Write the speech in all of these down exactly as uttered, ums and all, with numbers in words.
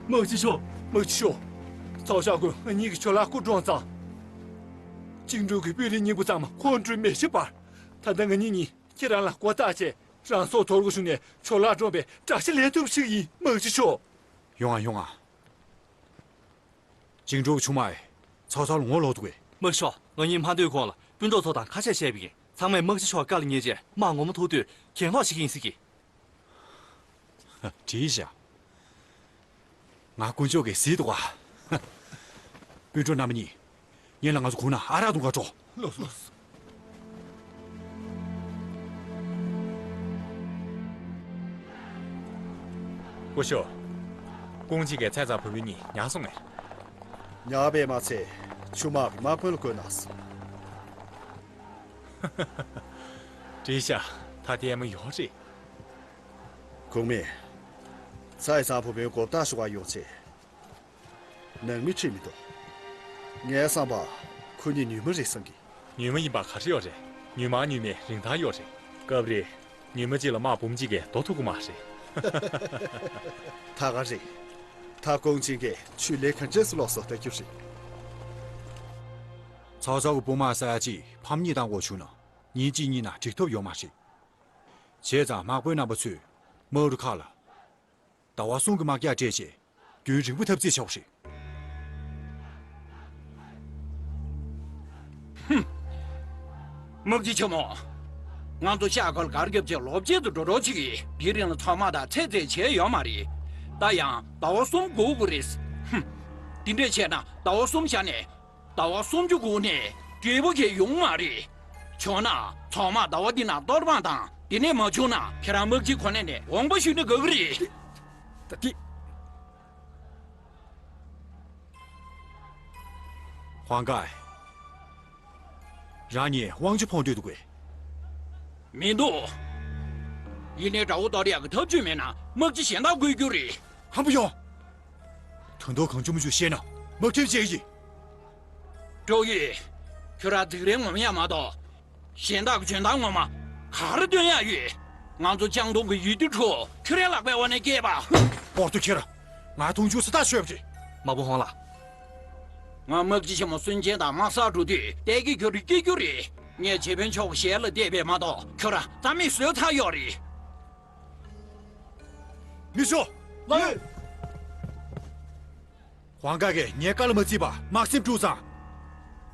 དམག་སྤྱི་མཆོག་དམག་སྤྱི་མཆོག་ཚོགས་ཤོག་ཀུན་ང་གཉིས་ཀྱིས་ཁྱོད་ལ་སྐུ་དྲོངས་ཙང་། བཅིངས་འགྲོལ་གྱི་སྤུས་ལེགས་སྙིང་པོ་ཚང་མ་ཁོང་ཁྲོའི་མེ་ཤི་སྤར། ད་ལྟ་ང་གཉིས་གཉིས་ཁྱེད་རང་ལ་མགོ་བཏགས་བྱས་རང་སྲོག་དོར་དགོས་བྱུང་ནས་ཁྱོད་ལ་དྲངས་པའི་དགྲ་ཤ་ལེན་ཐུབ་ཞིག་ཡིན། དམག་སྤྱི་མཆོག་ཡོང་ང་ཡོང་ང་། བཅིངས་འགྲོལ་གྱི་ཆུང་མ་ཚོགས་གཙོ་ལ་ངོ་ལོག་འདུག་གས། དམག་སྤྱི་མཆོག་ང་གཉིས་མ་སྡོད་གོང་ལ་སྤུན་གྲོགས་ཚོ་དང་ཁ་ཤས་བཤད་པ་ཡིན། ཚང་མས་དམག་སྤྱི་མཆོག་བཀའ་ལ་ཉན་རྗེས་དམག་ངོ་མ་ཐུག་དུས་གྱེན་ལོག་བྱེད་ཀྱི་ཡིན་ཟེར་གྱི། བྲིས་ཤག་ང་དཀོན་མཆོག་གིས་གཟིགས་འདུག་ག་སྤུན་གྲོགས་རྣམ་པ་གཉིས། ཉིན་ལ་ང་ཚོ་གུང་ན་ཨ་རག་འཐུང་ག་འགྲོ། ལགས་སོ། སྐུ་ཞབས། ཀུང་ཅི་གིས་ཚེ་ཚང་བུ་བུ་གཉིས་ཉར་སོང་ངས། ཉར་བས་མ་ཚད་ཆུ་དམག་གི་དམག་དཔོན་ལ་བསྐོས་གནང་སོང་། བྲིས་ཤག་ད་ལྟད་མོ་ཡོད་རེད། ཁུངས་མེད། ཚེ་ཚང་བུ་བུའི་མགོ་བཏགས་ཞུ་བར་ཡོང་ཚེ། ནང་མི་ཁྲིད་མི་འདུག་ངའི་བསམ་པར་ཁོ་གཉིས་ནུས་མ་རེད་བསམ་གི། ནུས་མ་ཡིན་པ་ག་རེ་ཡོད་རེད། ནུས་མ་ནུས་མའི་རིན་ཐང་ཡོད་རེད། སྐབས་རེ་ཉི་མ་གཅིག་ལ་དམག་འབུམ་གཅིག་གིས་ཟློག་ཐུབ་ཀྱི་མ་རེད། ད་ག་རེད། ད་ཀུང་ཅི་གིས་ཆུ་ལེ་གང་ཅེས་སུ་ལོག་སོ་ལྟ་རྒྱུ་རེད། ཚོགས་གཙོ་གི་དཔུང་དམག་ས་ཡ་གཅིག་ཕམ་གཉིས་བཏང་དགོས་བྱུང་ན་ཉིན་གཅིག་གཉིས་ནང་འགྲིག་ཐབས་ཡོད་མ་རེད། བྱས་ཙང་དམག་དཔོན་རྣམ་པ་ཚོས་མའུ་རུ་ཁག་ལ། ཟླ་བ་གསུམ་གྱི་དམག་རྒྱགས་སྤྲད་རྗེས་རྒྱུན་རིང་པོ་འཐབ་རྩིས་བྱ་དགོས་རེད། ཧུམ། དམག་སྤྱི་ཆེན་མོ། ང་ཚོ་ཤག་ཁག་ལ་གར་རྒྱབ་བྱས་ལོ་གཅིག་ཏུ་འགྲོ་གྲབས་བྱེད་ཀྱི། དེའི་རིང་ལ་ཚང་མ་དང་ཚད་རྩིས་བྱས་ཡོད་མ་རེད། ད་ཡང་ཟླ་བ་གསུམ་འགོར་དགོས་རེད། ཧུམ། དེ་འདྲས་བྱས་ན་ཟླ་བ་གསུམ་བཞག་ནས། ཟླ་བ་སུམ་ཅུ་འགོར་ནས་འབྲས་བུ་གང་ཡང་ཡོང་མ་རེད། བྱུང་ན་ཚང་མ་ཟླ་བ་འདི་ནང་གཏོར་མ་དང་། དེ་ནས་མ་བྱུང་ན་ཁྱེད་རང་དམག་སྤྱི་གོ་གནས་ནས་དབང་པོ་གཞུས་ནས་དགའ་གི་རེད། ད་དེ། ཧུང་ཀའེ། རང་ཉིད་དབང་ཆ་ཕོག་འདོད་འདུག་གས། མི་འདུག་ཡིན་ནའི་དགྲ་བོ་གཏོར་ཡག་གི་ཐབས་ཇུས་མེད་ན་དམག་སྤྱི་གཞན་དག་དགོས་རྒྱུ་རེད། ཧམ་པ་ཡོང་། དོན་དག་གང་བྱུང་མི་བྱུང་ཤེས་ན་དམག་ཁྲིམས་བཅད་ཀྱི་ཡིན། ཀྲོའུ་ཡི། ཁྱོད་རང་རྫིག་རལ་ངོམ་ཡག་མ་གཏོགས། གཞན་དག་གི་འཇོན་ཐང་ངོ་མ་ག་རེ་སྟོན་ཡག་ཡོད། ང་ཚོ་ལྕང་སྡོང་གི་ཡུལ་དེ་ཁྲོད་ཁྱོད་རའི་ལག་པའི་འོག་ནས་སྐྱེས་པ། སྤོར་ཏོ་ཁྱེར། ང་མཐོང་ཆུང་ཚོ་ལྟ་ཤོད་པ་རེད། མ་བུ་ཧོང་ལགས། ང་དམག་སྤྱི་ཆེན་མོ་སུན་ཅན་དང་དམག་སར་འགྲོ་དུས་ཏེ་གི་ཁྱོད་རིག་སྐྱེ་རྒྱུ་རེད། ངས་བྱེད་དཔོན་མཆོག་གི་ཞལ་ལ་བལྟས་པས་མ་གཏོགས་ཁྱོད་རང་རྩ་མེད་བཟོས་ཚར་ཡོད་རེད། མི་ཤོག་ལགས། ཧུང་ཀའེ་གིས་ངའི་བཀའ་ལ་མ་བརྩིས་པར་དམག་སེམས་དཀྲུགས་ཙང་།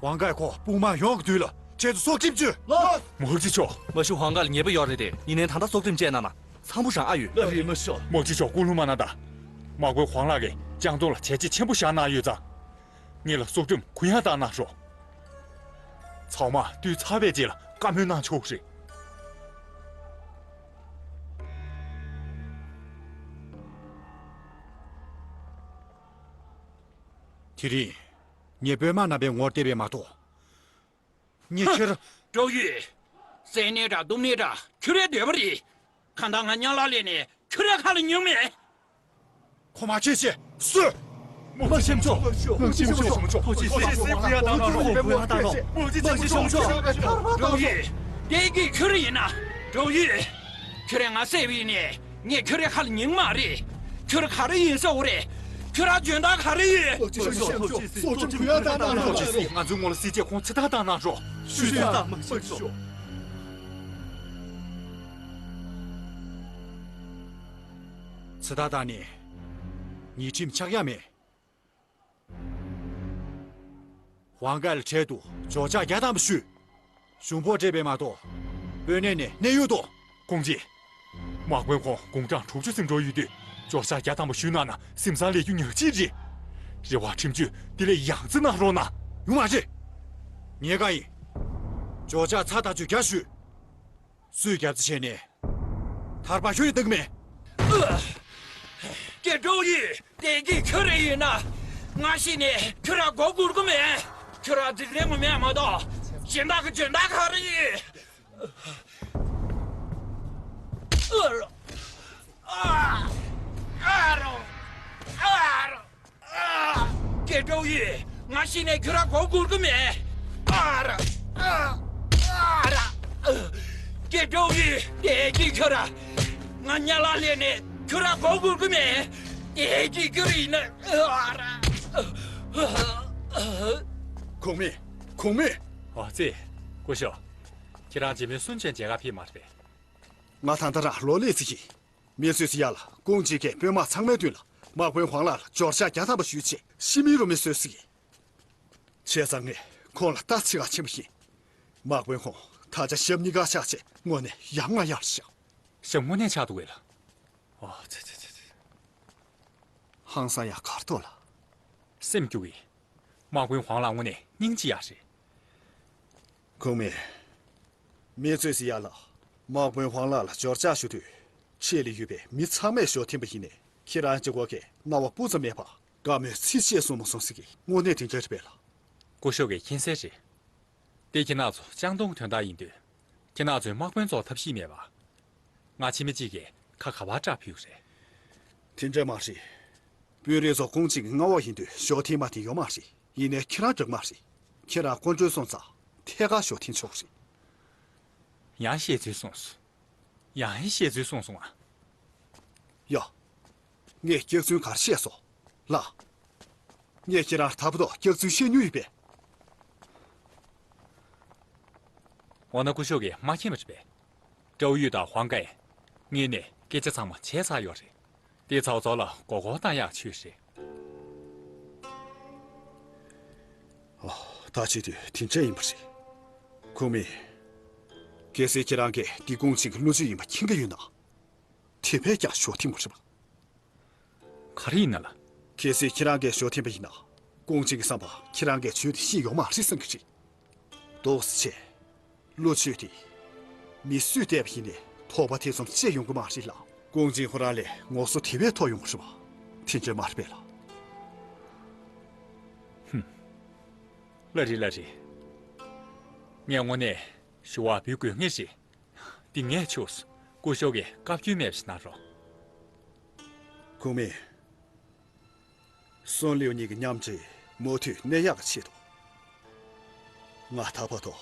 ཧུང་ཀའེ་ཁོ་དཔུང་དམག་ཡོངས་ཀྱི་མདུན་ལ་ཁྱེད་ཚོ་སྲོག་ཁྲིམས་གཅོད། ལགས། དམག་སྤྱི་མཆོག་མ་གཞི་ཧུང་ཀའེ་ལ་ཉེས་པ་ཡོད་རེད་དེ། ཡིན་ནའི་ད་ལྟ་སྲོག་ཁྲིམས་བཅད་གནང་ན་འཚམས་པོ་རང་ཨ་ཡོད། ལགས་རེད་མ་ཤོག་དམག་སྤྱི་མཆོག་སྐུ་ལུང་མ་གནང་དང་། དམག་དཔོན་ཧུང་ལགས་ཀྱིས་ལྕང་སྡོང་ལ་བྱས་རྗེས་ཆེན་པོ་བཞག་གནང་ཡོད་ཙང་། ངེད་ལ་སྲོག་ཁྲིམས་གུ་ཡངས་བཏང་གནང་རོགས། ཚང་མ་བཏུལ་ཚར་བའི་རྗེས་ལ་བཀའ་མོལ་གནང་ཆོག་རེད། དེ་རིང་། ངས་དཔོན་དམག་རྣམ་པའི་ངོར་བལྟས་པས་མ་གཏོགས། ངས་ཁྱེད། ཀྲོའུ་ཡི། བསད་ནའི་འདྲ་གཏུབ་ནའི་འདྲ་ཁྱོད་རའི་འདོད་པ་རེད། གང་ལྟར་ང་གཉའ་ལག་ལེན་ནས་ཁྱོད་རའི་ཁ་ལ་ཉན་མེད། ཁོ་མ་ཁྱེད་ཤེས་སུ། དམག་སྤྱི་མཆོག་དམག་སྤྱི་མཆོག་ཁོ་ཅི་སྲིད་སྲིད་བུ་ཡ་བཏང་ན་རོགས། བུ་ཡ་བཏང་རོགས། དམག་སྤྱི་མཆོག་ཀྲོའུ་ཡི། ཏེ་གི་ཁྱོད་ར་ཡིན་ན། ཀྲོའུ་ཡི། ཁྱོད་ར་ང་བསད་པ་ཡིན་ནའི། ངས་ཁྱོད་རའི་ཁ་ལ་ཉན་མ་རེད། ཁྱོད་ར་ག་རེ་ཡིན་ཟེར་བ་རེད། ཁྱོད་ར་འཇོན་ཐང་ག་རེ་ཡོད། སྲོག་ཆགས་གུ་ཡངས་བཏང་ན། ཁོ་ཅི་སྲིད་ང་ཚོའི་ངོ་ལ་སྲིད་ཅེས་ཁོང་ཚེ་ཐར་བཏང་གནང་རོགས། ཞུས་ཙང་མ་ཤེས་སོ། ཚེ་ཐར་བཏང་ནས་ཉེས་ཁྲིམས་ཆག་ཡ་མེད། ཝང་ཀའེ་ལ་འཕྲལ་དུ་འཇོག་ཆག་བརྒྱ་ཐམ་པ་ཞུས། གཞུང་ཕོགས་སྤྲད་པས་མ་གཏོགས། དཔོན་གནས་ནས་གནས་དབྱུང་དང་། ཀུང་ཅི། དམག་དཔོན་ཁོང་དགུང་གྲངས་དྲུག་ཅུ་ཟིན་འགྲོ་ཡོད་དུས་འཇོག་ཆག་བརྒྱ་ཐམ་པ་ཞུས་གནང་ན་སེམས་བཟང་ལས་རྒྱུ་ཉག་གཅིག་རེད། རེ་བ་ཁྲིམས་གཅོད་དེ་ལས་ཡང་རྩི་གནང་རོགས་གནང་། ཡོང་མ་རེད། ངས་གང་ཡིན། འཇོག་ཆག་ཚ་ཐག་ཆོད་རྒྱ་ཞུས། སུས་རྒྱབ་རྩི་བྱས་ནས། ཐར་པ་ཤོར་ཡི་འདུག་མེད། ཀྱེ་ཀྲོའུ་ཡི། དེ་གི་ཁྱོད་ར་ཡིན་ན། ང་ཤི་ནས་ཁྱོད་ར་མགོ་སྒུར་གི་མེད། ཁྱོད་ར་རྫིག་རལ་ངོ་མ་མ་གཏོགས། གཞན་དག་གི་འཇོན་ཐང་ག་རེ་ཡོད། ཨ་རོ། ཨ་རོ། ཨ་རོ། ཀྱེ་ཀྲོའུ་ཡི། ང་ཤི་ནས་ཁྱོད་ར་མགོ་སྒུར་གི་མེད། ཨ་ར། ཨ་ར། ཀྱེ་ཀྲོའུ་ཡི། དེ་གི་ཁྱོད་ར། ང་གཉའ་ལག་ལེན་ནས་ཁྱོད་ར་མགོ་སྒུར་གི་མེད། ཨེ་ཀི་ཀི་རི་ན། ཨ་ར། གོང་མ། གོང་མ། ཨོ་ཙི། སྐུ་ཞབས། ཁྱེད་རང་རྗེ་མོའི་གསུང་ཆོས་མཇལ་ག་ཕེབས་མ་རེད་པས། ང་ད་ལྟ་རང་ལོ་ལེགས་ཙི་ཡིན། མི་ཚོས་ཡ་ལ་ཀུང་ཅིན་གྱིས་དཔོན་དམག་ཚང་མའི་མདུན་ལ་དམག་དཔོན་ཧུང་ལགས་ལ་འབྱོར་ཕྱག་བརྒྱ་ཐམ་པ་ཞུས་རྗེས་ཤི་མི་རོ་མི་བཟོས་ཟིག་བྱས་ཙང་ངས་ཁོང་ལ་ལྟ་ཚིག་ག་ཕྱིན་པ་ཡིན། དམག་དཔོན་ཁོང་ད་ཆ་ཞབས་གཉིས་ཀ་ཆག་བྱས་དངོས་གནས་ཡ་ང་ཡར་བཞག་ཞབས་དངོས་གནས་ཆག་འདུག་གས་ལགས། ཨོ་ཙི་ཙི་ཙི་ཙི། ཧང་སང་ཡ་གར་ཐོག་ལ། སེམས་སྐྱོ་གི། དམག་དཔོན་ཧུང་ལགས་དངོས་གནས་སྙིང་རྗེ་ཡག་རེད། གོང་མ། མི་ཚོས་ཟེར་ཡ་ལ། དམག་དཔོན་ཧུང་ལགས་ལ་འབྱོར་ཕྱག་ཞུ་དུས། ཆེད་ལ་ཡོད་པའི་མི་ཚང་མས་ཞོ་འཐེན་པ་ཡིན་ནས་ཁྱེད་རང་གཅིག་པོ་གིས་སྣང་བ་སྤུ་ཙམ་མེད་པར་དགའ་མོས་ཚིག་བཅད་གསུང་མ་སོང་ཟེར་གི་དངོས་གནས་དེ་འདྲ་རེད་པས་ལགས། སྐུ་ཞབས་ཀྱིས་མཁྱེན་གསལ་རེད། དེ་ཁྱེད་རང་ཚོ་ཅང་ཏུང་དོན་དག་ཡིན་དུས། ཁྱེད་རང་ཚོའི་དམག་དཔོན་ཚོར་ཐབས་ཤེས་མེད་པ། ང་ཕྱི་མི་གཅིག་གིས་ཁ་ག་པར་བཀྲ་ཕུལ་རེད། དེ་འདྲ་མ་རེད། དཔོན་རིགས་ཚོ་ཀུང་ཅིན་གྱི་མངའ་འོག་ཡིན་དུས་ཞོ་འཐེན་མ་འཐེན་ཡོད་མ་རེད། ཡིན་ནའི་ཁྱེད་རང་འགྲིག་མ་རེད། ཁྱེད་རང་ཀོང་ཀྲོའུ་སོང་ཙང་ཐད་ཀར་ཞོ་འཐེན་ཆོག་རེད། ཡང་བཤད་ཚུལ་གསུངས་སོང་། ཡང་བཤད་ཚུལ་གསུངས་སོང་ཨ། ཡ། ངས་སྐྱག་རྫུན་ག་རེ་བཤད་སོང་། ལགས། ངས་ཁྱེད་རང་ད་བར་དུ་སྐྱག་རྫུན་བཤད་མྱོང་ཡོད་པས། འོ་ན་སྐུ་ཞབས་ཀྱིས་མ་མཁྱེན་པ་རེད་པས། ཀྲོའུ་ཡུས་དང་ཧུང་ཀའེ། སྔོན་ནས་སྐད་ཆ་ཚང་མ་བྱས་ཚར་ཡོད་རེད། དེ་ཚོ་ཚོ་ལ་མགོ་སྐོར་བཏང་ཡག་ཆོས་རེད། ཨོ། ད་བྱེད་དུས་དེ་འདྲ་ཡིན་པ་རེད། ཁུངས་མེད། གལ་སྲིད་ཁྱེད་རང་གིས་འདི་ཀུང་ཅིན་གྱི་བློ་ཆོས་ཡིན་པ་མཁྱེན་གྱི་ཡོད་ན། དེ་བས་ཀྱང་ཞོ་འཐེན་མ་རེད་པ། ག་རེ་ཡིན་ན་ལགས། གལ་སྲིད་ཁྱེད་རང་གིས་ཞོ་འཐེན་པ་ཡིན་ན། ཀུང་ཅིན་གྱི་བསམ་པར་ཁྱེད་རང་གིས་ཇུས་དེ་ཤེས་ཡོད་མ་རེད་བསམ་གྱི་རེད། འདུག་སེ་བྱས། བློ་ཆོས་དེ། མི་སུས་བལྟས་པ་ཡིན་ནའི་དོགས་པ་དེ་ཙམ་སྐྱེ་ཡོང་གི་མ་རེད་ལགས། ཀུང་ཅིན་ཁོ་རང་ལ་ངོ་སོ་དེ་བས་མཐོ་ཡོང་གི་རེད་པ། དེ་འདྲ་མ་རེད་པས་ལགས། ཧུམ། ལགས་རེད་ལགས་རེད། ངས་དངོས་གནས་ཞུ་བ་འབུལ་དགོས་ངེས་རེད། འདི་ངས་ཆོག་སྐུ་ཞབས་ཀྱིས་བཀའ་བཀྱོན་མེད་པ་ཞིག་གནང་རོགས། ཁུངས་མེད། སུན་ལིའུ་གཉིས་ཀྱི་མཉམ་འབྲེལ་མུ་མཐུད་གནས་ཡག་གི་ཆེད་དུ། ང་ད་བར་དུ་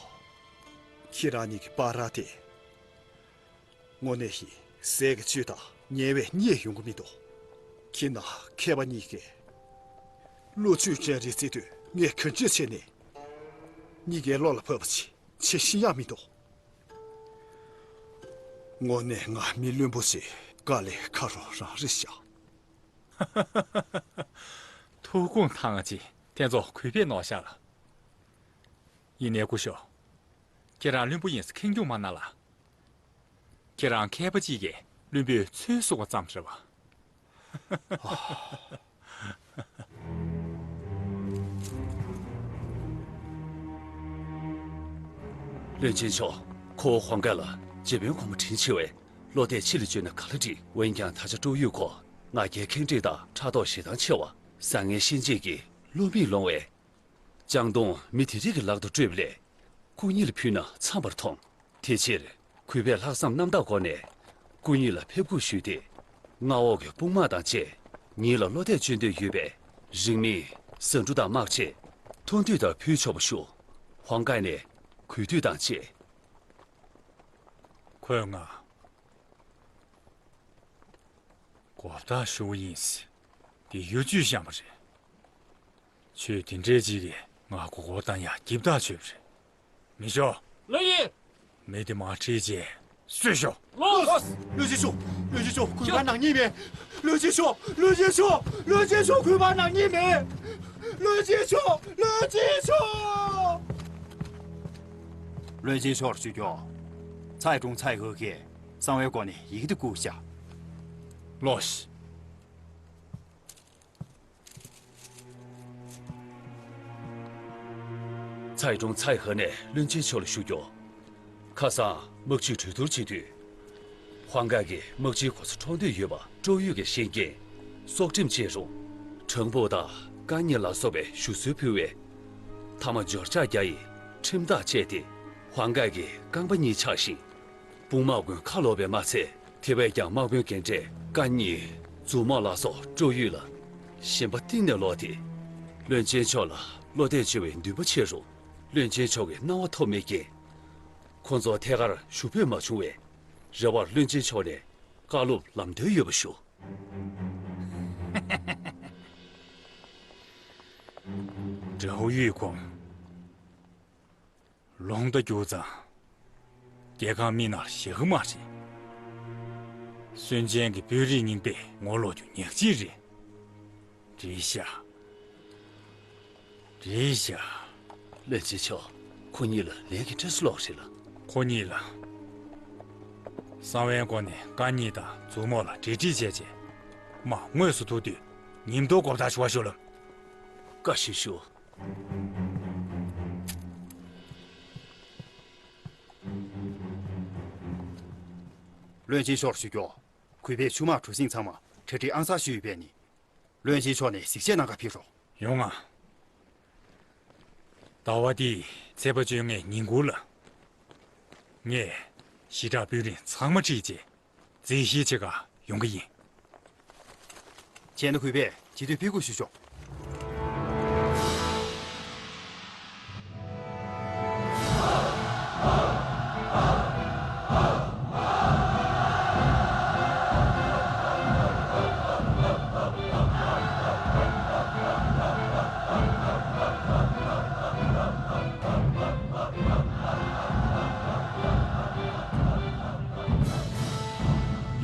ཁྱེད་རང་གཉིས་ཀྱི་བར་དེ་དངོས་གནས་ཞིག་ཟས་ཀྱི་བཅུད་དང་ཉེ་བའི་གཉིས་ཡོང་གི་མི་འདུག་ཁྱེད་ནང་མཁས་པ་གཉིས་ཀས་བློ་ཆོས་ཅན་རེད་ཟེར་དུས་ངས་ག་འདྲ་བྱས་ནས་གཉིས་ཀའི་བློ་ལ་བབས་པ་ཅིག་བྱེད་ཤེས་ཡག་མི་འདུག་དངོས་གནས་ང་མི་བླུན་པོ་ཞིག་དཀའ་ལས་ཁག་རུ་རང་རེད་ཤག་ཐུགས་དགོངས་དག་ཅིག་དེ་ཚོ་གུས་པས་ནོར་ཤག་ལགས། ཡིན་ནའི་སྐུ་ཞབས། ཁྱེད་རང་བླུན་པོ་ཡིན་ཟེར་ཁེངས་སྐྱུང་མ་གནང་ལགས། ཁྱེད་རང་མཁས་པ་གཅིག་གིས་བླུན་པོའི་ཚུལ་བཟུང་བ་ཙམ་རེད་པ། བློན་ཆེན་མཆོག་ཁོ་བོ་ཧོང་ཀའེ་ལ་རྗེ་དཔོན་གོང་མ་དྲིན་ཆེ་བས་བློ་གཏད་ཕྱི་ལ་བཅོལ་ན་ག་ལ་འགྲིག་འོན་ཀྱང་ད་ཆ་ཀྲོའུ་ཡུས་ཁོ་ང་རྒྱལ་ཁེངས་དྲེགས་དང་ཕྲག་དོག་ཞེ་སྡང་ཆེ་བ། བཟང་ངན་ཤན་འབྱེད་ཀྱི་བློ་མིག་ལོང་བས། ཅང་ཏུང་མི་དེ་རིགས་ཀྱི་ལག་ཏུ་སྤྲོད་པ་ལས། སྐུ་ཉིད་ལ་ཕུལ་ན་འཚམ་པར་མཐོང་། དེ་ཕྱིར་གུས་པས་ལྷག་བསམ་རྣམ་དག་སྒོ་ནས། སྐུ་ཉིད་ལ་ཕེབས་སྒུག་ཞུས་ཏེ། མངའ་འོག་གི་དཔུང་དམག་དང་བཅས། ཉིད་ལ་བློ་གཏད་བཅོལ་འདོད་ཡོད་པས། རིང་མིན་ཟ་འབྲུ་དང་དམག་ཆས། མཐོང་ཐོས་དང་ཕུལ་ཆོག་པ་ཞུ། ཧོང་ཀའེ་ནས་གུས་འདུད་དང་བཅས། ཁོས་ང་། གོ་བརྡ་ཞུ་བ་ཡིན། འདི་གཡོ་ཇུས་བཤམས་པ་རེད། ཆོས་དེ་འདྲའི་ཅིག་གིས་ང་མགོ་སྐོར་བཏང་ཡག་འགྱིབ་ཐག་ཆོད་པ་རེད། མི་ཤོག་ལགས་ཡིན། མི་དེ་མར་ཁྲིད་རྗེས་གསོད་ཤོག་ལགས། བློན་ཆེན་མཆོག་བློན་ཆེན་མཆོག་གུས་པ་ནག་ཉེས་མེད། བློན་ཆེན་མཆོག་བློན་ཆེན་མཆོག་བློན་ཆེན་མཆོག་གུས་པ་ནག་ཉེས་མེད། བློན་ཆེན་མཆོག་བློན་ཆེན་མཆོག་བློན་ཆེན་མཆོག་ལ་ཞུ་རྒྱུ། ཚའེ་ཀྲུང་ཚའེ་ཧེ་གིས་གསང་བའི་སྒོ་ནས་ཡི་གེ་དེ་བསྐུར་བཞག་ལོས། ཚའེ་ཀྲུང་ཚའེ་ཧེ་ནས་བློན་ཆེན་མཆོག་ལ་ཞུ་རྒྱུ། ཁ་སང་དམག་ཇུས་གྲོས་བསྡུར་བྱེད་དུས། ཧུང་ཀའེ་གིས་དམག་སྤྱིའི་གོ་ས་འཕྲོག་འདོད་ཡོད་པ་ཀྲོའུ་ཡུས་ཀྱིས་ཤེས་རྐྱེན། སྲོག་ཁྲིམས་བཅད་རུང་། ཁྲང་པོ་དང་ཀན་ཉི་ལ་སོགས་པས་ཞུ་གསོལ་ཕུལ་བས། མཐའ་མ་འབྱོར་ཕྱག་བརྒྱ་ཡིས་ཁྲིམས་ཐག་བཅད་དེ། ཧུང་ཀའེ་གི་རྐང་པ་གཉིས་ཆག་ཞིང་། དཔུང་དམག་དཔོན་ཁ་ལོག་པས་མ་ཚད། དེ་བས་ཀྱང་དམག་དཔོན་རྒན་གྲས་ཀན་ཉི། མཛུབ་མོ་ལ་སོགས་ཀྲོའུ་ཡུས་ལ་ཞེན་པ་གཏིང་ནས་ལོག་སྟེ། བློན་ཆེན་མཆོག་ལ་བློ་གཏད་བཅོལ་བའི་འདུན་པ་ཆེ་རུང་། བློན་ཆེན་མཆོག་གི་གནང་བ་ཐོབ་མེད་རྐྱེན། ཁོང་ཚོ་ཐད་ཀར་ཞུ་འབོད་མ་བྱུང་བས། རེ་བར་བློན་ཆེན་མཆོག་ནས་བཀའ་སློབ་ལམ་སྟོན་ཡོད་པ་ཞུ། ཀྲའོ་ཡུས་ཁོང་ལུང་བསྟན་བསྒྱུར་ཙང་། རྒྱལ་ཁམས་མི་ནང་ཞེ་གི་མ་རེད། སུན་ཅན་གྱི་དཔོན་རིགས་རྙིང་པས་ངོ་ལོག་རྒྱུ་ཉག་གཅིག་རེད། རེད་ཤག་རེད་ཤག་བློན་ཆེན་མཆོག་ཁོ་གཉིས་ལ་ལན་གྱི་སྤྲད་སྲོལ་ལོག་རེད་ལ། ཁོ་གཉིས་ལ་གསང་བའི་སྒོ་ནས་ཀ་གཉིས་དང་མཛུབ་མོ་ལ་འབྲེལ་འདྲིས་བྱས་རྗེས། མ་དངོས་སུ་ཐུག་དུས་ཉིན་ཐོ་གོ་བརྡ་ཞུ་བ་ཞུ་ལབ། བཀའ་ཞུ་ཞུ། བློན་ཆེན་མཆོག་ཞུ་སྐྱོ། གུས་པས་ཆུ་དམག་གྲུ་གཟིངས་ཚང་མ་གྲ་སྒྲིག་ཨང་གསར་ཞུས་ཡོད་པས་ནི། བློན་ཆེན་མཆོག་ནས་གཟིགས་ཞིབ་གནང་ག་ཕེབས་རོགས། ཡོང་ང་། ཟླ་བ་འདིའི་ཚེས་པ་བཅོ་ལྔའི་ཉིན་གུང་ལ། ངས་ཞི་དྲག་དཔོན་རིགས་ཚང་མ་ཁྲིད་རྗེས། རྩིས་ཞིབ་བྱེད་ག་ཡོང་གི་ཡིན། བྱས་ན་གུས་པས་ཇི་དུས་ཕེབས་སྒུག་ཞུ་ཆོག་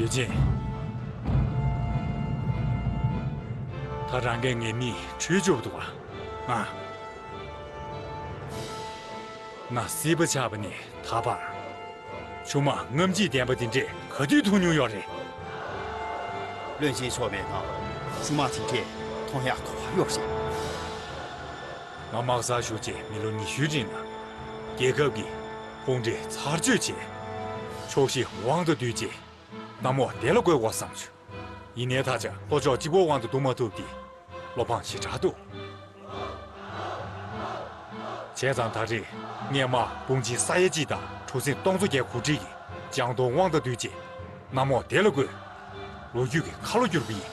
ཡུས་ཅིན། ད་རང་གིས་ངའི་མིག་འཁྲུལ་བཅུག་འདུག་ག་ང་། ང་སྲིད་པ་ཆགས་པ་ནས་ད་བར། ཆུ་དམག་རྔམ་བརྗིད་ལྡན་པ་དེ་འདྲས་ག་དུས་མཐོང་མྱོང་ཡོད་རེད། བློན་ཆེན་མཆོག་མེད་ན་ཆུ་དམག་དེ་འདྲས་མཐོང་ཡག་ག་པར་ཡོད་རེད། ང་དམག་སར་ཞུགས་རྗེས་མི་ལོ་ཉི་ཤུའི་རིང་ལ། རྒྱལ་ཁབ་ཀྱི་དཔུང་སྒྲིག་ཚར་གཅོད་བྱས། ཕྱོགས་བཞི་དབང་དུ་བསྡུས་རྗེས། གནམ་འོག་བདེ་ལ་འགོད་དགོས་བསམ་བྱུང་། ཡིན་ནའི་ད་ཆ་ལྷོ་ཕྱོགས་གཅིག་པོ་དབང་དུ་བསྡུ་མ་ཐུབ་དེ་བློ་ཕམ་ཞེ་དྲག་འདུག་བྱས་ཙང་ད་རེས་ངས་དམག་དཔུང་ཆེན་ས་ཡ་གཅིག་དང་གྲུ་གཟིངས་སྟོང་ཚོ་བརྒྱད་གོ་སྒྲིག་གིས་ལྗང་མདོག་དབང་དུ་བསྡུས་རྗེས། གནམ་འོག་བདེ་ལ་འགོད། ལོ་རྒྱུས་ཀྱི་ཁ་ལོ་བསྒྱུར་གྱི་ཡིན།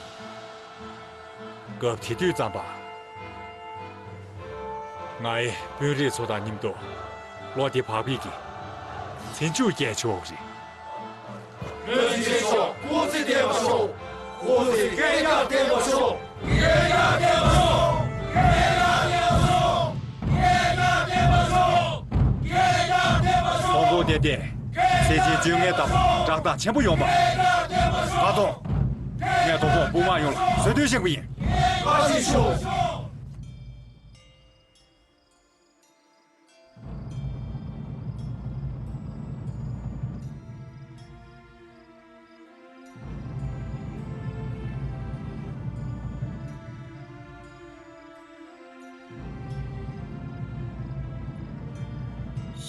སྐབས་དེ་དུས་ཙམ་པ། ང་ཡི་དཔོན་རིགས་ཚོ་དང་མཉམ་དུ་བློ་བདེ་བག་ཕེབས་ཀྱིས་མཚན་མཇུག་བསྐྱལ་ཆོག་རེད། བློན་ཆེན་མཆོག་སྐུ་ཚེ་བརྟན་པར་ཤོག་སྐུ་ཚེ་བསྐལ་བརྒྱར་བརྟན་པར་ཤོག་སྐལ་བརྒྱར་བརྟན་པར་ཤོག་སྐལ་བརྒྱར་བརྟན་པར་ཤོག་སྐལ་བརྒྱར་བརྟན་པར་ཤོག་སྐལ་བརྒྱར་བརྟན་པར་ཤོག་ཐོག་འགོ་དེ་སྟེང་ཚེས་ཆེན་བཅོ་ལྔའི་ཟླ་བ་བཀྲག་མདངས་ཆེན་པོ་ཡོང་བ། ཀ་ཏོང་། ངས་དོ་དགོང་དཔུང་དམག་ཡོངས་ལ་གསོལ་སྟོན་བཞེས་པ་ཡིན། བཀའ་དྲིན་ཆེ།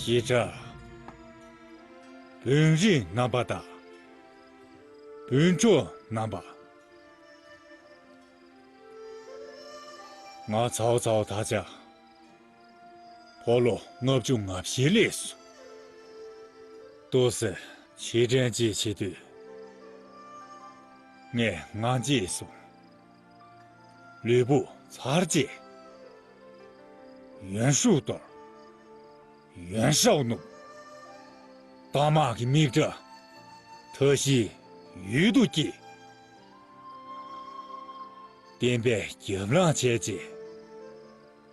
ཞེ་དྲག་དཔོན་རིགས་རྣམ་པ་དང་། དཔོན་གྲོགས་རྣམ་པ། ང་ཚའོ་ཚའོ་ད་ཆ་ཕོ་ལོ་ལྔ་བཅུ་ང་བཞི་སླེབས་སོང་། ཏོག་ཙམ་ཕྱིར་དྲན་ཅིག་བྱེད་དུས། ངས་ངང་རྒྱས་སོང་། ལུས་པོ་ཚར་བཅད། ཡོན་ཧྲུའུ་གཏོར། ཡོན་ཧྲའོ་བསྣུབས། རྟ་དམག་གི་མིག་འདྲ་མཐའ་བཞིའི་ཡུལ་དུ་སྐྱེས། བསྟན་པའི་རྒྱབ་ལངས་བྱས་རྗེས།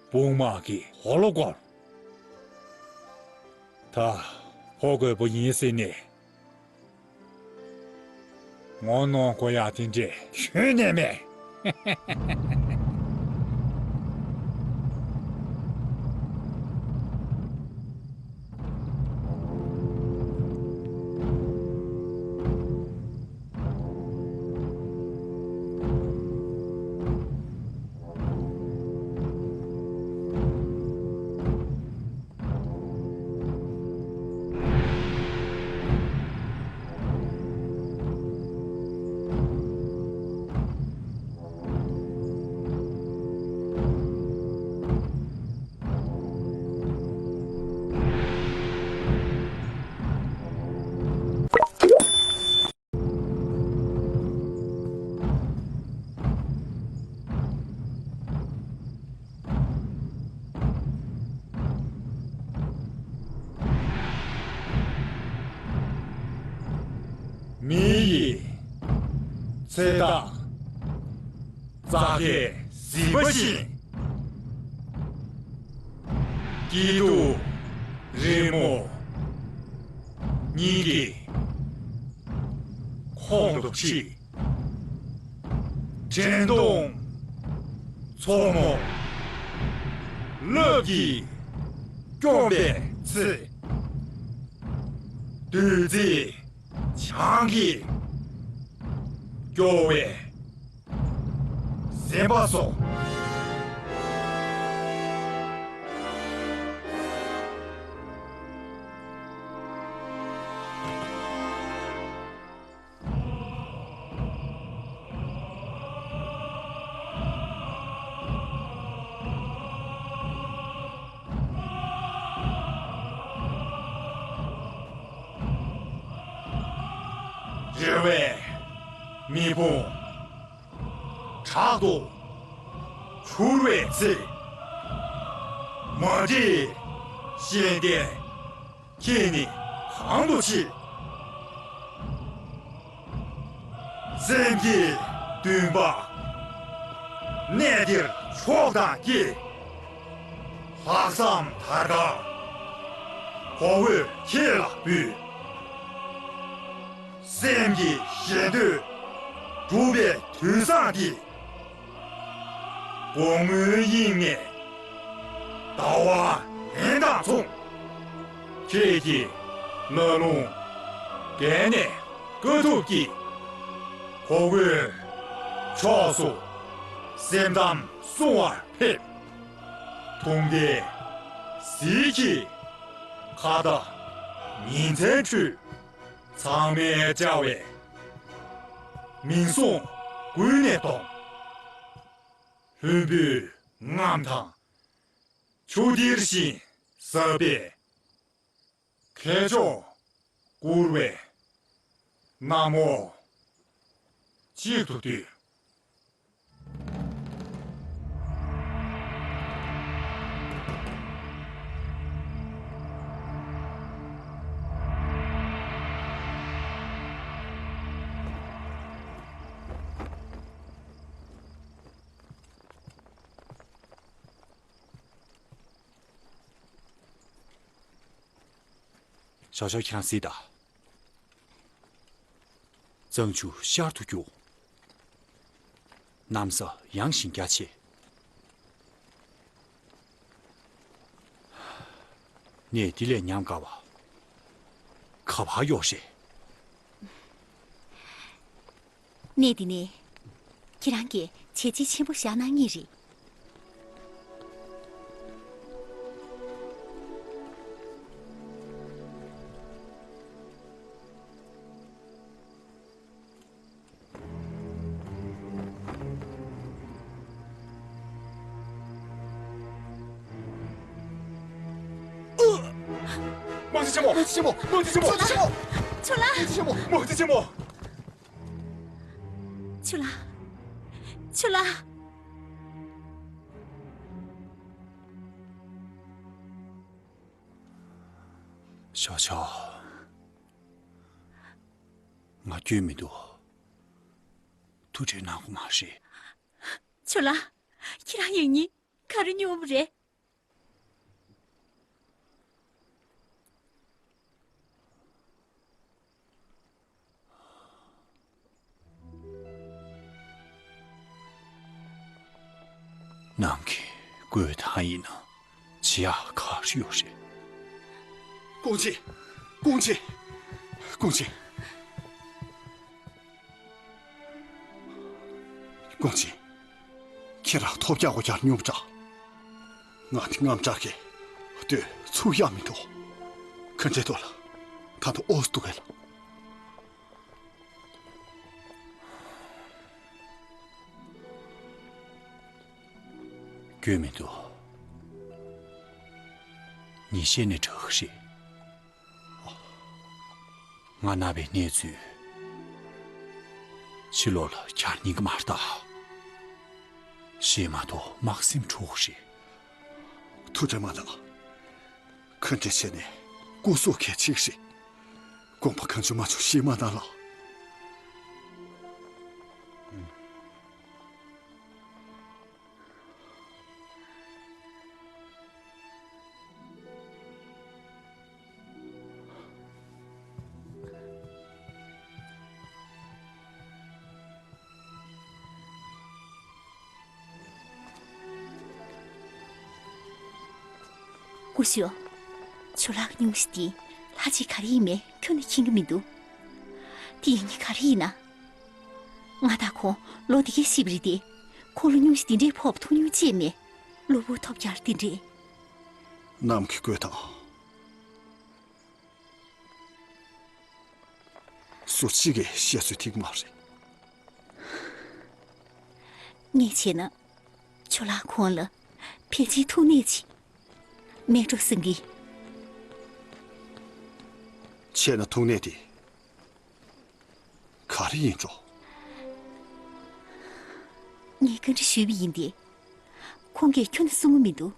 དཔུང་དམག་གི་ཧོ་ལོ་བསྐོར། ད་ཕོ་རྒོད་པོ་ཡིན་ཟེར་ནས། ངོ་གནོང་དགོས་ཡག་དེ་འདྲས་ཁྱོན་ནས་མེད། མི་ཡི་ཚེ་ཐག་རྩྭ་ཁའི་ཟིལ་པ་བཞིན། སྐྱིད་སྡུག་རི་མོ་གཉིས་ཀྱི་ཁོང་དུ་ཁྲིད། དྲན་གདུང་མཚོ་མོ་རླབས་ཀྱིས་སྐྱོམ་པའི་ཚེ། བདུད་རྩིའི་བྱང་གིས་སྐྱོ་བའི་སེམས་པ་སོགས། རེ་བའི་མེ་དཔུང་དྲག་ཏུ་འཕྱུར་བའི་ཚེ། མ་འདྲིས་ཤེས་ལྡན་ཁྱེད་ནི་གང་དུ་མཆིས། སེམས་ཀྱི་འདུན་པ་གནས་འདིར་མཆོག་དང་བསྐྱེད། ལྷག་བསམ་དར་དཀར་གོ་འོད་ཁྱེད་ལ་འབུལ། སེམས་ཀྱི་ཞེ་འདོད་འགྲུབ་པའི་དུས་བཟང་འདི། དགོང་མོའི་དབྱིངས་ནས་ཟླ་བ་གདན་དང་མཚུངས། ཁྱེད་ཀྱི་ལ་རླུང་གད་སྙིགས་དཀའ་ཐུབ་ཀྱིས། གོ་འོད་ཕྱོགས་སུ་སེམས་གཏམ་གསུང་བར་ཕེབས། དུང་ལྡན་ཟིལ་གྱིས་ཁ་བརྡ་ཉིན་མཚན་འཕྲོད། ཚང་མས་བཅར་བའི་མིང་སྲོང་དགུན་ནས་གཏོང་། ལྷུན་པོའི་རྔམ་དང་ཆུ་གཏེར་བཞིན་ཟབ་པའི་ཁྱེད་ཕྱོགས་བསྐོར་བའི་གནམ་འོག་གཅིག་ཏུ་བསྡུས། ཞའོ་ཞའོ། ཁྱེད་རང་གཟིགས་དང་། གཙང་ཆུ་ཤར་དུ་རྒྱུག། གནམ་ས་ཡངས་ཤིང་རྒྱ་ཆེ། གནས་འདི་ལས་ཉམས་དགའ་བ་ག་པར་ཡོད་རེད། གནས་འདི་ནས་ཁྱེད་རང་གིས་བྱས་རྗེས་ཆེན་པོ་བཞག་གནང་ངེས་རེད། དམག་སྤྱི་ཆེན་མོ། དམག་སྤྱི་ཆེན་མོ། དམག་སྤྱི་ཆེན་མོ། དམག་སྤྱི་ཆེན་མོ། ཆུ་ལགས། དམག་སྤྱི་ཆེན་མོ། དམག་སྤྱི་ཆེན་མོ། ཆུ་ལགས། ཆུ་ལགས། ཞའོ་ཞའོ། ང་སྐྱོན་མི་འདུག། ཐུགས་ཁྲལ་གནང་དགོས་མ་རེད། ཆུ་ལགས། ཁྱེད་རང་ཡིན་ཉིན་ག་རེ་མྱོང་བ་རེད། ནང་གི་བཀོད་ཐང་ཡིན་ན་བྱེད་ཡག་ག་རེ་ཡོད་རེད། ཀོང་ཅི། ཀོང་ཅི། ཀོང་ཅི། ཀོང་ཅི། ཁྱེད་རང་ཐོབ་རྒྱག་དགོས་རྒྱག་སྙོམས་དྲགས། ང་དེ་དངངས་སྐྲག་གིས་ལྟོས་ཚུགས་ཡག་མི་འདུག། ག་འདྲས་འདུག་ལགས། ད་དུང་ཨོ་སི་འདུག་གས་ལགས། སྐྱོན་མི་འདུག། ཉིན་ཤས་ནས་དྲག་གི་རེད། ང་ན་བའི་གནས་ཚུལ་ཕྱི་ལོགས་ལ་གྱར་ཉན་གི་མ་རེད་ད། ཤི་མ་ཐག་དམག་སེམས་འཁྲུག་གི་རེད། ཐུགས་ཁྲལ་མ་གནང་། ག་འདྲས་བྱས་ནས་སྐུ་སྲོག་གལ་ཆེ་གི་རེད། དགོངས་པ་གང་བྱུང་མ་བྱུང་བཤད་མ་གནང་ལགས། སྐུ་ཞབས། ཇོ་ལགས་ཀྱི་སྙུང་གཞི་དེ་ལྷ་རྗེས་ག་རེ་ཡིན་མིན་ཁྱོན་ནས་མཁྱེན་གྱི་མི་འདུག་དེ་ཡིན་ནི་ག་རེ་ཡིན་ན། ང་དང་ཁོང་ལོ་དེ་གས་ཤི་བ་རེད་དེ། ཁོང་ལ་སྙུང་གཞི་དེ་འདྲས་ཕོག་པ་མཐོང་མྱོང་ཅིག་མེད། གློ་བུར་ཐོལ་རྒྱག་དེ་འདྲས། གནམ་གྱི་བཀོད་སྟངས། སུ་གཅིག་གིས་བཤད་ཚོད་ཐིག་མ་རེད། ངས་བྱས་ན། ཇོ་ལགས་ཁོང་ལ་ཕལ་ཆེར་ཐུག་ནད་ཅིག་མེད་འགྲོ་བསམ་གི། བྱས་ན་ཐུག་ནད་དེ་ག་རེ་ཡིན་འགྲོ། ངས་བཀའ་འདྲི་ཞུས་པ་ཡིན་ཏེ། ཁོང་གིས་ཁྱོན་ནས་གསུང་གི་མི་འདུག་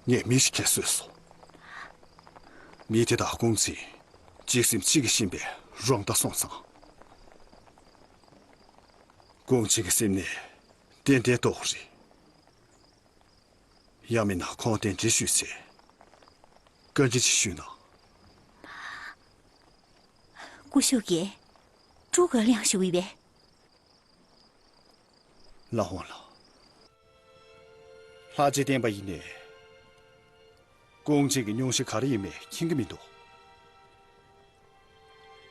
ངས་མི་ཞིག་ཁྱེར་བཟོས་སོང་། མི་དེ་དང་ཀུང་ཅིན་གཅིག་སེམས་གཅིག་གིས་གཤིན་པའི་རང་ཟླ་སོང་ཙང་། ཀུང་ཅིན་གྱི་སེམས་ནད་ཏན་ཏན་ཏོག་རེད། ཡང་མིན་ན་ཁོང་གདན་འདྲེན་ཞུས་ཚེ་བཀའ་འདྲི་ཅིག་ཞུས་ན། སྐུ་ཞབས་ཀྱིས་ཀྲུའུ་གོ་ལིང་ཞུ་བའི་བས། ལ་ཧོང་ལ། ལྷ་རྗེ་བསྟན་པ་ཡིན་ནས། ཀུང་ཅིན་གྱི་སྙུང་གཞི་ག་རེ་ཡིན་མིན་མཁྱེན་གྱི་མི་འདུག་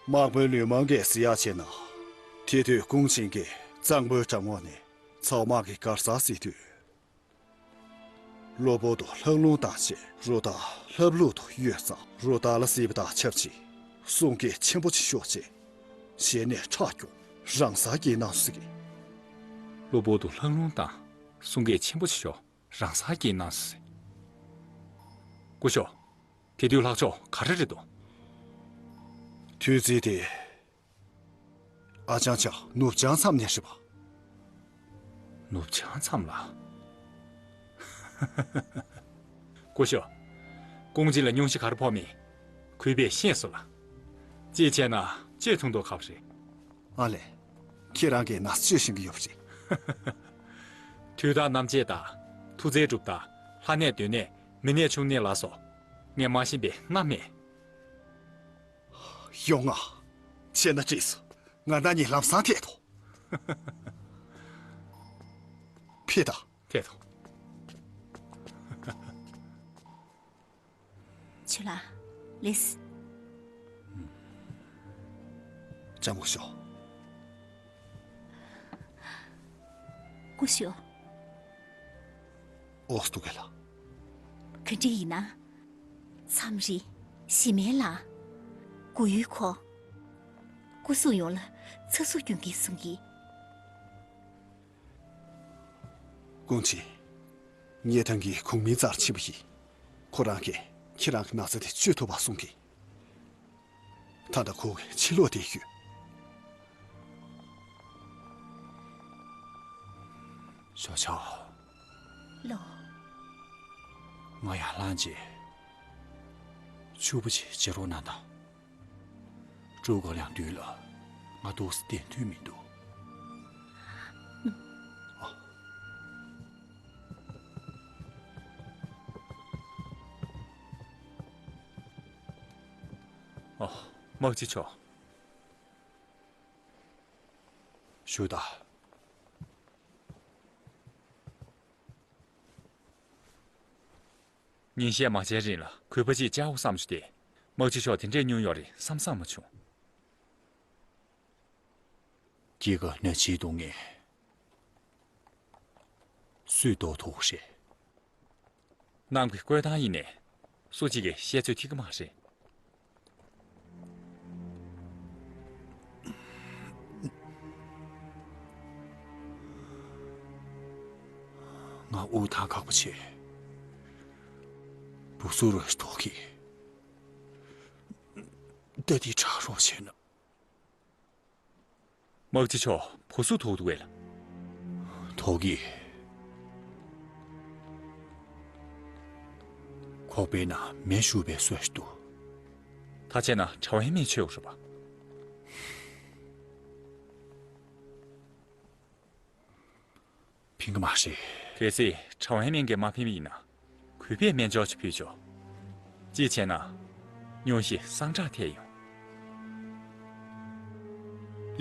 དམག་དཔོན་ལུས་མང་གིས་ཟེར་ཡག་བྱས་ན། དེ་དུས་ཀུང་ཅིན་གྱིས་གཙང་པོའི་བྲག་ངོགས་ནས་ཚའོ་དམག་གི་གར་སར་གཟིགས་དུས། གློ་བུར་དུ་ལྷགས་རླུང་བཏང་བྱས་རུ་དར་ལྷབ་ལྷུབ་ཏུ་གཡོས་ཙང་། རུ་དར་ལ་གཟིགས་པ་དང་ཆབས་ཅིག་གསུང་སྐད་ཆེན་པོ་ཅིག་ཤོར་བྱས་ཞལ་ནས་ཁྲག་སྐྱུག་རང་སར་སྐྱེས་གནང་སོང་ཟེར་གི། གློ་བུར་དུ་ལྷགས་རླུང་བཏང་། གསུང་སྐད་ཆེན་པོ་ཅིག་ཤོར་རང་སར་སྐྱེས་གནང་སོང་ཟེར། སྐུ་ཞབས། དེ་དུས་ལྷག་ཕྱོགས་ག་རེ་རེད་འདུག་དུས་ཚོད་དེ། ཨ་ཅང་ཅང་ནུབ་བྱང་མཚམས་ནས་རེད་པ། ནུབ་བྱང་མཚམས་ལ། སྐུ་ཞབས། ཀུང་ཅིན་ལ་སྙུང་གཞི་ག་རེ་ཕོག་མིན་གུས་པས་ཤེས་སོང་ལ། གཅིག་བྱས་ན་གཅིག་མཐོང་མདོག་ཁ་པོ་རེད། ཨ་ལས། ཁྱེད་རང་གིས་ང་ཚོ་ཤེས་བཞིན་གྱི་ཡོད་པ་རེད། དུས་དང་རྣམ་འབྱེད་དང་། མཐུ་རྩལ་གྲུབ་མཐའ། ལྷ་གནས་སྡོད་གནས། མི་གནས་ཆུང་གནས་ལ་སོགས། ངས་མ་ཤེས་པའི་རྣམ་མེད། ཡོང་ང་། བྱས་ན་འགྲིག་སོང་། ང་རང་གཉིས་ལམ་སང་ཐད་དོ། ཕེབས་དང་། ཐད་དོ། ཆུ་ལ། ལེས། ལྕམ་སྐུ་ཞབས། སྐུ་ཞབས། ཨོ་སྟུ་གེ་ལ། ག་འདྲ་ཡིན་ན། མཚམས་རེ། གཞི་མེད་ལ། མགོ་ཡུ་ཁོ། སྐུ་སྲུང་ཡོངས་ལ་ཚ་ཟུག་སྐྱོན་གྱིན་གསུང་གི། ཀུང་ཅིན། ངས་ཐང་གི་གུང་མིང་རྩར་ཕྱིན་པ་ཡིན། ཁོ་རང་གིས་ཁྱེད་རང་གི་ན་ཚ་དེ་བཅོས་ཐུབ་པ་གསུང་གི། ད་ལྟ་ཁོ་ཕྱིར་ལོག་བསྡད་ཡོད། ཞོ་ཆའོ། ལོ། ང་ཡར་ལངས་རྗེས་ཕྱུག་པོ་ཅིག་བྱེད་རོགས་གནང་དང་། ཀྲུའུ་གོ་ལིང་མདུན་ལ་ང་འདུག་སེ་བསྡད་འདོད་མི་འདུག་ཨ། དམག་སྤྱི་མཆོག་ཞུ་དང་། ཉིན་ཤས་མ་ཕྱིན་རིང་ལ་གུས་པ་ཅིག་བཅར་འོ་བསམ་བྱུང་སྟེ། དམག་སྤྱི་མཆོག་དེ་འདྲས་སྙུང་ཡོད་རེད་བསམ་བསམ་མ་བྱུང་། སྐྱེས་སྐར་ན་འཆིའི་སྡུག་བསྔལ་སུས་ཟློག་ཐུབ་རེད། གནམ་གྱི་བཀོད་སྟངས་ཡིན་ནས། སུ་གཅིག་གིས་བཤད་ཚོད་ཐིག་གི་མ་རེད། ང་དབུགས་ཐང་ཁག་པོ་བྱས། བུ་སུ་རུ་ཐོག་གིས་ད་དེ་དྲག་རོགས་བྱས་ན། དམག་སྤྱི་མཆོག་བུ་སུ་ཐོག་ཏུ་བས་ལ། ཐོག་གིས། ཁོག་པའི་ནང་མེ་ཤོར་བའི་བཟོ་ཞིག་འདུག་ད་བྱས་ན་ཁྲའོ་ཧན་མིན་ཆོས་རུ་བ། ཕན་གི་མ་རེད། གལ་སྲིད་ཁྲའོ་ཧན་མིན་གྱིས་མ་ཕན་པ་ཡིན་ན། གུས་པས་སྨན་སྦྱོར་ཅིག་ཕུལ་ཆོག་གཅིག་བྱས་ན། སྙུང་གཞི་སངས་དྲག་ཐལ་ཡོང་།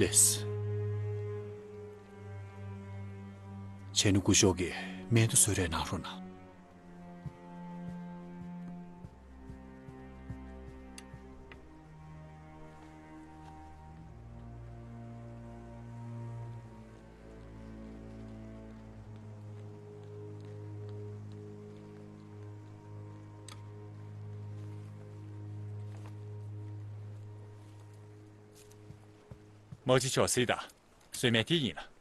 ལེས། བྱས་ན་སྐུ་ཞབས་ཀྱིས་སྨན་དུ་གསོལ་རས་གནང་རོགས་གནང་། དམག་སྤྱི་མཆོག་གཟིགས་དང་། གསོལ་སྨན་དེ་ཡིན་ལ།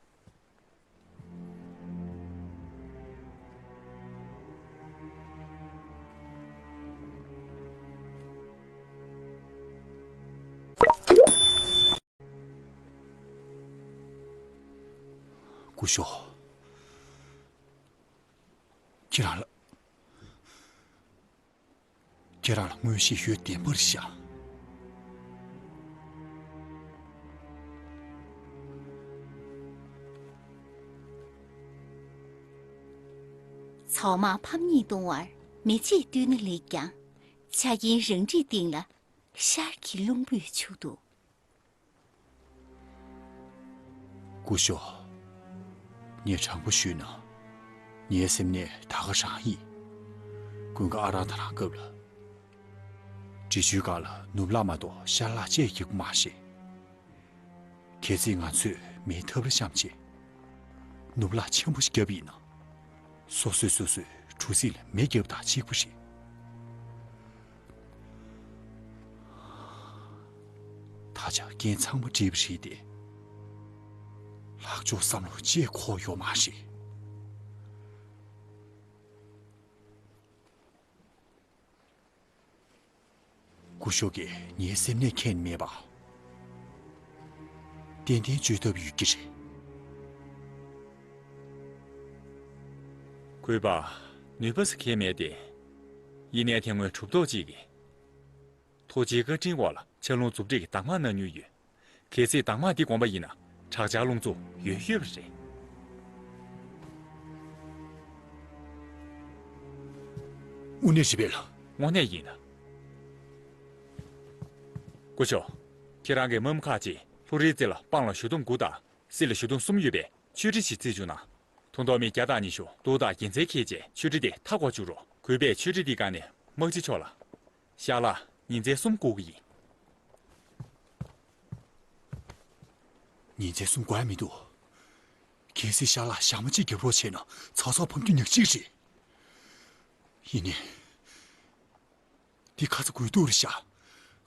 སྐུ་ཞབས། ཁྱེད་རང་ལ། ཁྱེད་རང་ལ་མངོན་ཤེས་ཡོད་བདེན་པར་བཞག། ཚོགས་དམག་ཕམ་ཉེས་གཏོང་བར་མེ་ལྕེ་བཏུལ་ན་ལེགས་ཀྱང་། ཆ་རྐྱེན་རང་འགྲིག་སྟེང་ལ་ཤར་གྱི་རླུང་བུས་ཕྱུག་འདུག། སྐུ་ཞབས། ངས་དྲང་པོ་ཞུས་ན། ངའི་སེམས་ནད་ད་ག་རང་ཡིན། ཀུན་དགའ་ཨ་རང་དང་རང་སྐབས་ལ། འབྲི་ཆུའི་སྒང་ལ་ནུབ་ལག་མ་གཏོགས་ཤར་ལག་ཅེས་རྒྱག་གི་མ་རེད། གལ་སྲིད་ང་ཚོས་མེའི་ཐབ་ར་བཤམས་བྱས། ནུབ་ལག་ཆེན་པོ་ཞིག་བརྒྱབ་པ་ཡིན་ན། སོ་སོས་སོ་སོའི་གྲུ་གཟིངས་ལ་མེ་བརྒྱབ་དང་གཅིག་པ་རེད། ད་ཆ་འགན་ཚང་མ་བསྒྲིལ་བ་རེད་དེ། ལྷག་ཆོག་བསམ་བློ་ཅིག་འཁོར་ཡོད་མ་རེད། སྐུ་ཞབས་ཀྱིས་ངའི་སེམས་ནད་མཁྱེན་མེད་པ། ཏན་ཏན་བཅོས་ཐབས་ཡོད་ཀྱི་རེད། གུས་པ། ནུས་པ་ཟེར་མཁན་མེད་དེ། ཡིན་ནའི་དེ་སྔོན་གྲུབ་ཐོབ་ཅིག་གིས། ཐུགས་རྗེའི་བཀའ་དྲིན་འོག་ལ་ཆར་རླུང་མཛུབ་སྤྲད་ཀྱི་དྭངས་མ་གནང་མྱོང་ཡོད། གལ་སྲིད་དྭངས་མ་འདི་དགོངས་པ་ཡིན་ན་དྲག་ཆར་རླུང་འཚུབ་ཡོང་ཡོད་པ་རེད། དངོས་གནས་རེད་པས་ལགས། དངོས་གནས་ཡིན། སྐུ་ཞབས། ཁྱེད་རང་གིས་དམག་མི་ཁག་ཅིག་ལྷོ་རིའི་རྩེ་ལ་སྤང་ལ་གཞུ་དུམ་དགུ་དང་། སྲིད་ལ་གཞུ་དུམ་གསུམ་ཡོད་པའི་མཆོད་ཁྲི་ཞིག་བརྩིགས་བཅུག་ན། ཐུགས་དོགས་མི་བརྒྱ་དང་ཉི་ཤུ་གདུགས་དང་རྒྱལ་མཚན་འཁྱེར་བྱས་མཆོད་ཁྲི་དེ་མཐའ་སྐོར་བཅུག་རོགས། གུས་པས་མཆོད་ཁྲི་འདིའི་སྒང་ནས་དམག་སྤྱི་མཆོག་ལ། ཤར་ལག་ཉིན་མཚན་གསུམ་བསྐོར་གྱི་ཡིན། ཉིན་མཚན་གསུམ་དགོས་ཡ་མི་འདུག། གལ་སྲིད་ཤར་ལག་ཞག་མ་གཅིག་རྒྱབ་རོགས་བྱས་ན་ཚ་ཚ་ཕམ་རྒྱུ་ཉག་གཅིག་རེད། ཡིན་ནའི། འདི་ཁ་ཚ་དགོས་གཏུགས་རེད་ཤག།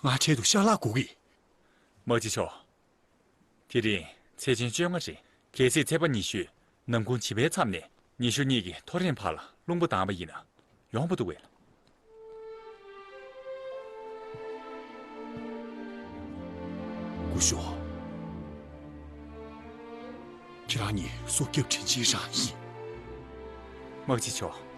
ང་འཕྲལ་དུ་ཤར་ལག་སྒུག་གི། དམག་སྤྱི་མཆོག། དེ་རིང་ཚེས་ཆེན་བཅོ་ལྔ་རེད། གལ་སྲིད་ཚེས་པ་ཉི་ཤུ་ནམ་གུང་བྱིས་པའི་མཚམས་ནས་ཉི་ཤུ་གཉིས་ཀྱི་ཐོ་རེངས་བར་ལ་རླུང་བུ་ལྡང་བ་ཡིན་ན་ཡོང་བ་འདུག་གས། སྐུ་ཞབས། ཁྱེད་རང་གཉིས་སྲོག་སྐྱབས་དྲིན་ཆེན་རང་ཡིན། དམག་སྤྱི་མཆོག།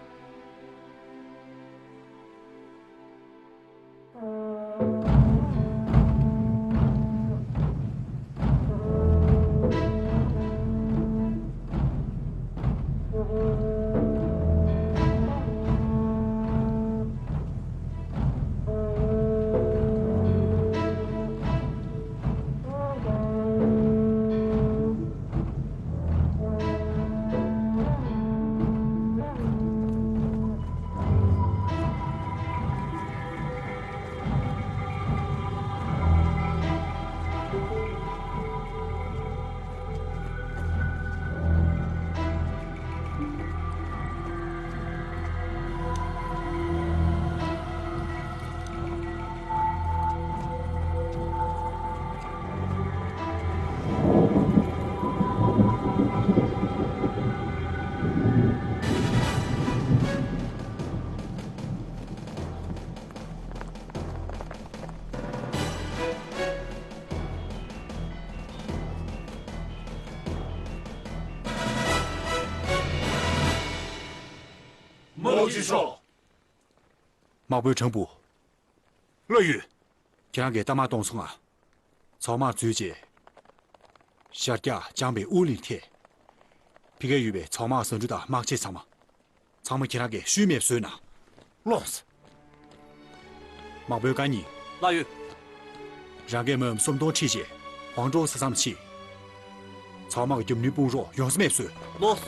དམག་སྤྱི་མཆོག། དམག་དཔོན་ཁྲང་ཕུ། ལགས་ཡོད། ཁྱེད་རང་གིས་རྟ་དམག་གཏོང་སོང་ང་། ཚོགས་དམག་འཛུལ་རྗེས། ཤར་རྒྱག་ལྕང་པའི་དབུ་གླིང་ཐད། ཕ་གིར་ཡོད་པའི་ཚོགས་དམག་ཟ་འབྲུ་དང་དམག་ཆས་ཚང་མ། ཚང་མ་ཁྱེད་རང་གིས་ཤུལ་མེད་བཟོས་ན། ལོངས། དམག་དཔོན་ཀ་ཉི། ལགས་ཡོད། རང་གིས་དམག་མི་སུམ་སྟོང་ཁྲིད་རྗེས། ཝང་ཀྲོའུ་ས་མཚམས་ཕྱིན། ཚང་མ་གི་རྒྱབ་ནུས་དཔུང་རོགས་ཡོངས་སུ་མེད་བཟོས། ལོས།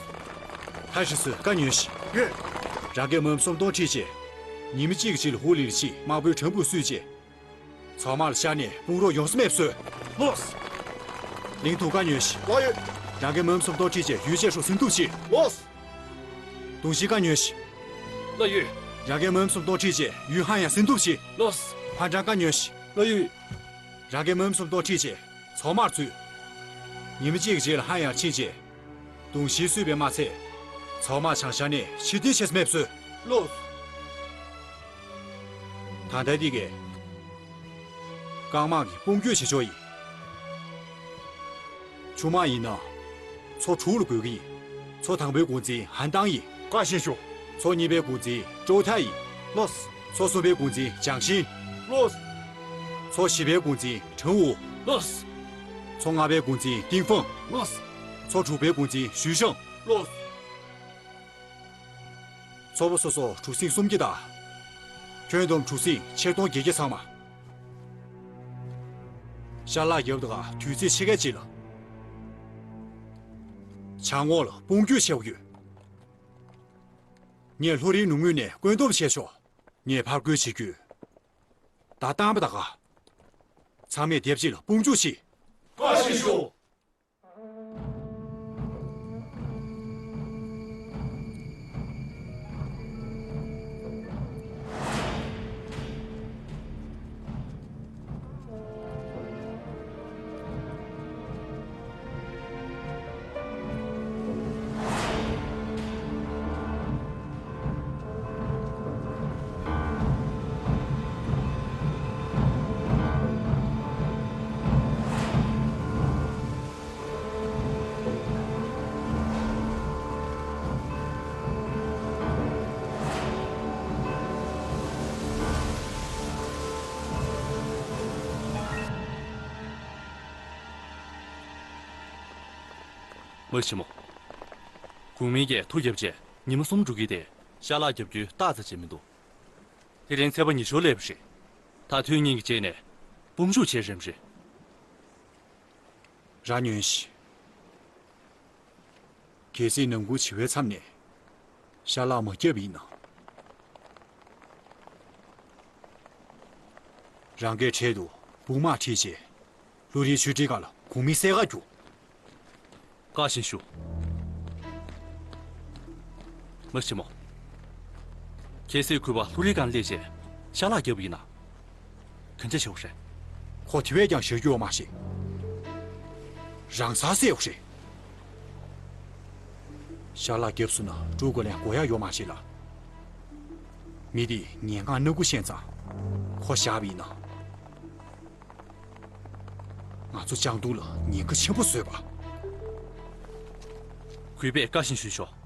ཐའི་ཧྲི་སུ་བཀའ་ཉོན་ཞིག་ཡོད། རང་གི་མུ་མཐུད་གཏོང་ཁྲིད་བྱས། ཉི་མ་གཅིག་གི་རྗེས་ལ་ཧུའུ་ལི་ལ་ཕྱིན། དམག་དཔོན་ཁྲམ་བུ་བསུས་བྱས། ཚང་མ་ལ་ཤར་ནས་དཔུང་རོགས་ཡོངས་སུ་མེད་བཟོས། ལོས། ལིང་ཐུ་བཀའ་ཉོན་ཞིག་ལགས་ཡོད། རང་གི་མུ་མཐུད་གཏོང་ཁྲིད་བྱས། ཡུལ་ཆེ་ཧྲོ་ཟིན་ཐུབ་བྱས། ལོས། ཏུང་ཞི་བཀའ་ཉོན་ཞིག་ལགས་ཡོད། རང་གི་མུ་མཐུད་གཏོང་ཁྲིད་བྱས། ཡུལ་ཧན་ཡང་ཟིན་ཐུབ་བྱས། ལོས། ཧན་ཀྲང་བཀའ་ཉོན་ཞིག་ལགས་ཡོད། རང་གི་མུ་མཐུད་གཏོང་ཁྲིད་བྱས། ཚང་མར་ཚུད། ཉི་མ་གཅིག་གི་རྗེས་ལ་ཧན་ཡར་ཕྱིན་བྱས། ཏུང་ཞི་བསུས་པས་མ་ཚད། ཚང་མ་བྱང་ཤར་ནས་ཕྱིར་འཐེན་བྱས་སུ་མེད་བཟོས། ལོས། ད་ལྟ་འདི་གས། རྐང་དམག་གི་དཔུང་སྐྱོད་བྱེད་ཕྱོགས་ཡིན། ཆུ་དམག་ཡིན་ན། ཚོ་དྲུག་ལ་བགོ་གི་ཡིན། ཚོ་དང་པོའི་འགོ་འཛིན་ཧན་ཏང་ཡིན། བཀའ་བཞིན་ཞུ། ཚོ་གཉིས་པའི་འགོ་འཛིན་ཀྲོའུ་ཐའི་ཡིན། ལོས། ཚོ་གསུམ་པའི་འགོ་འཛིན་ཅང་ཤིན། ལོས། ཚོ་བཞི་པའི་འགོ་འཛིན་ཁྲང་ཝུ། ལོས། ཚོ་ལྔ་པའི་འགོ་འཛིན་ཏིང་ཧྥང་། ལོས། ཚོ་དྲུག་པའི་འགོ་འཛིན་ཞུས་ཤང་། ལོས། ཚོ་པ་སོ་སོ་གྲུ་གཟིངས་སུམ་བརྒྱ་དང་། ཁྱོན་བསྡོམས་གྲུ་གཟིངས་ཆིག་སྟོང་བརྒྱད་བརྒྱ་ཚང་མ། ཤར་ལྷོ་རྒྱབ་དང་དུས་ཚོད་ཕྱེད་ཀའི་རྗེས་ལ། བྱང་ངོས་ལ་དཔུང་སྐྱོད་བྱེད་དགོས། ངས་ལྷོ་རིའི་ནུབ་ངོས་ནས་བཀོད་འདོམས་བྱས་ཆོག་ངས་ཕར་རྒོལ་བྱེད་རྒྱུ། ད་བཏང་པ་ད་ག་ཚང་མས་སྡེབ་གཅིག་ལ་དཔུང་འཇུག་བྱེད། བཀའ་བཞིན་ཞུ། མ་ཞི་མོ། གུང་མིང་གིས་ཐུག་བརྒྱབ་རྗེས་ཉི་མ་གསུམ་འགྲོ་གི་དེ། ཤར་ལྷོ་རྒྱབ་རྒྱུའི་རྟགས་རྩ་ཅིག་མི་འདུག་དེ་རིང་ཚེས་པ་ཉི་ཤུ་སླེབས་པ་རེད། ད་དུས་གཉིས་ཀྱི་རྗེས་ནས་དཔུང་འཇུག་བྱེད་རན་པ་རེད། རང་ཉོན་ཞིག་གལ་སྲིད་ནམ་གུང་བྱི་བའི་མཚམས་ནས་ཤར་ལྷོ་མ་བརྒྱབ་ཡིན་ན། རང་གིས་འཕྲལ་དུ་དཔུང་དམག་ཁྲིད་བྱས། ལྷོ་རིའི་ཆོས་ཁྲིའི་སྒང་ལ་གུང་མིང་གསལ་ཁ་རྒྱོབ། བཀའ་བཞིན་ཞུ། མ་ཞི་མོ། གལ་སྲིད་གུས་པ་ལྷོ་རིའི་སྒང་སླེབས་བྱས་ཤར་ལྷོ་བརྒྱབ་པ་ཡིན་ན། ག་འདྲ་བྱེད་དགོས་རེད། ཁོ་དེ་བས་ཀྱང་བཞག་རྒྱུ་ཡོད་མ་རེད། རང་སར་བསད་དགོས་རེད། ཤར་ལྷོ་བརྒྱབ་སོང་ན་ཀྲུའུ་ཀུ་ལན་དགོས་ཡག་ཡོད་མ་རེད་ལ། མི་དེས་ངན་སྔགས་སྣ་དགུ་ཤེས་ཙང་། ཁོ་བཞག་པ་ཡིན་ན། ང་ཚོ་ལྕང་ཏུང་ལ་ཉེན་ཁ་ཆེན་པོ་བཟོས་པ། གུས་པས་བཀའ་བཞིན་ཞུས་ཤོག་